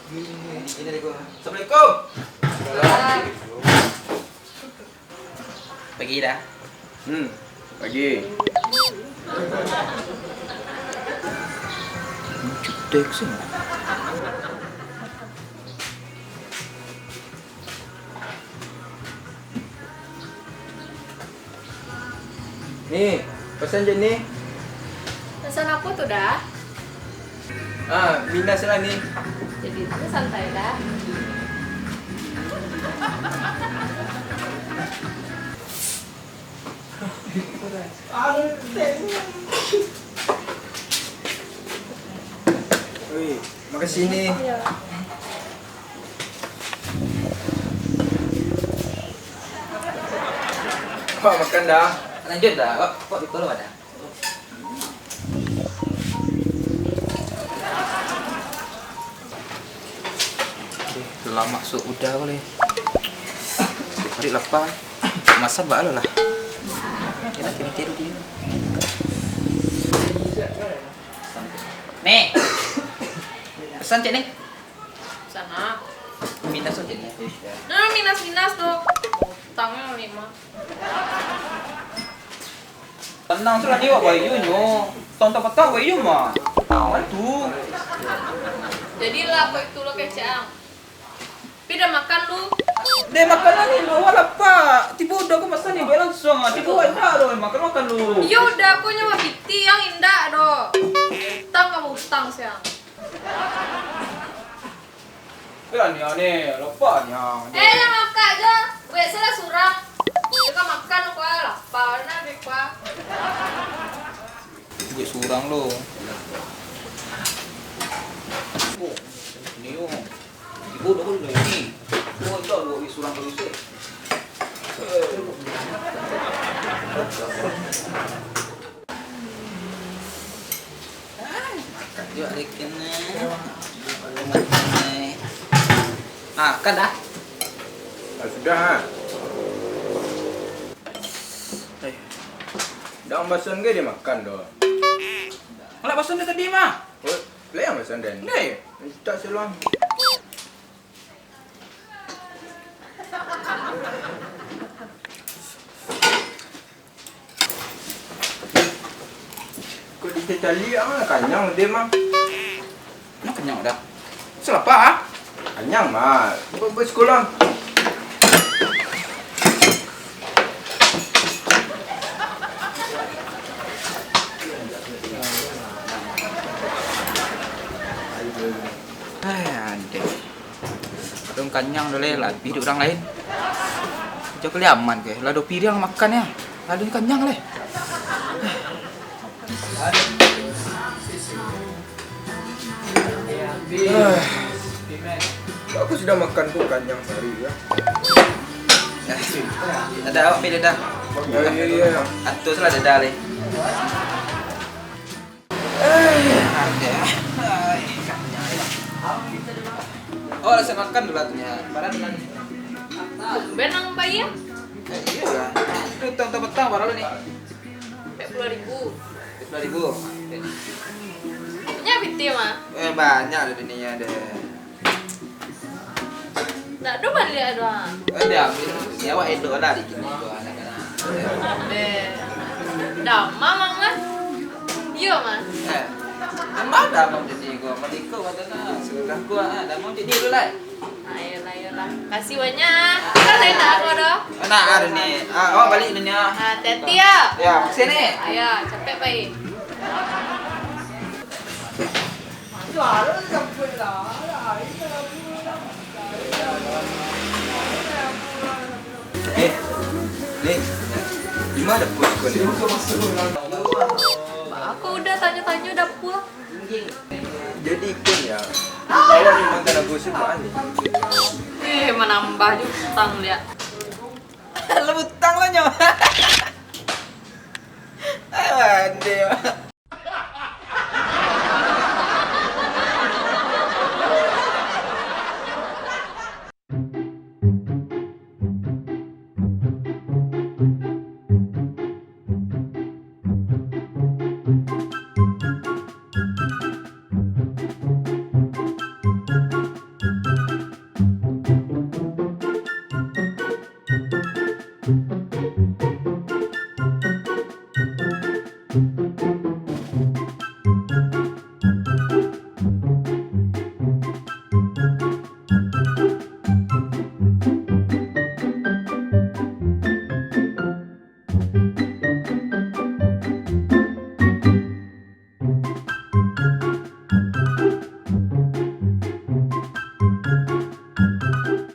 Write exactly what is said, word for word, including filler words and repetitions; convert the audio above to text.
Assalamualaikum. Pagi, Da. Hmm, pagi. Jutek sih. Ni, pesan je ni. Pesan apa tu, Da? Ah, Minas lah ni. Jadi tu santai, Da. Oi, makasih ni. Iya. Wak makan Da. Lanjut Da, wak, wak di kolom Da. Eh, lah masuak uda ko leh. Paruik lapa. Masan baa lo lah. Kena kini tiru dulu. Nih. Pesan cek nih. Sana. Minas aja nih. Nah, minas-minas tu. Utangnya lima. Tanang tu lah ni, wak bayu nyo. Tong tapatang bayu mah. Aman tu. Jadi lah, apa itu lo kecang? Pi dah makan lu? Deh, makan lah ni lu, wak lapa. Tibo uda ko masan ni, bae langsuang ah. Tibo uda tu, makan, makan lu. Iyo uda ko nyo mapiti, yang indak do. Utang kamu utang siang. Eh, aneh-aneh, lapa nian. Eh, jan makan je. Buek salah surang. Jan makan, kua lapa, nah, deh, kua. Buek surang lo. Oh, ni, oh. Ibu dah boleh ni. Oh, itu buek surang terus, eh. Makan juga dikit ni. Ah, kan dah? Ah, sudah, ah. Eh. Dah bason ke dia makan tu? Alah bason dia tadi mah. Oh, lah yang bason dan. Deh. Minta silang. Kok dicacali ah, kanyang dia mah. Emang kanyang dah? Salapa ah? Kanyang mah. Buat, buat sekolah. Ai, adeh. Alun kanyang doh leh, labiah dek urang lain. Jago liaman ke, lah duo piriang makan ya. Alun kanyang leh. Aku sudah makan tu kanyang sehari ya. Ada awak pilih dah. Oh, iya, iya. Atus lah dada leh. Oh, rasa makan dulu atunya. Parah dengan. Tumben nang bayi ya? Eh, iya lah. Itu petang-petang parah ni. Empat puluh ribu. Empat puluh ribu. Punya piti mah. Eh, banyak ada dunia ada. Ndak ado baliak doh, ah. Eh, diambil. Ya, awak elok lah di kini ko, anak-anak. Eh, damam, Mang, ah. Iyo, Mang. Eh, damam, damam di kini ko. Maliko kato nah, sudah ko, ah, damam di kini dulu lah. Ayolah, ayolah. Kasih banyak, ah. Kan lain nak aku doh. Nak, ah, ni. Ah, awak balik ni, ah. Ah, hati-hati, ya. Ya, sini. Ya, capek pai. Eh, ni, di ma dapua ko ni? Baa kau udah tanyo-tanyo dapua? Jadi ikun ya, lawan mantan aku si Maan ni. Eh, manambah jo utang liak. Lah utang lah nyo. Aduh.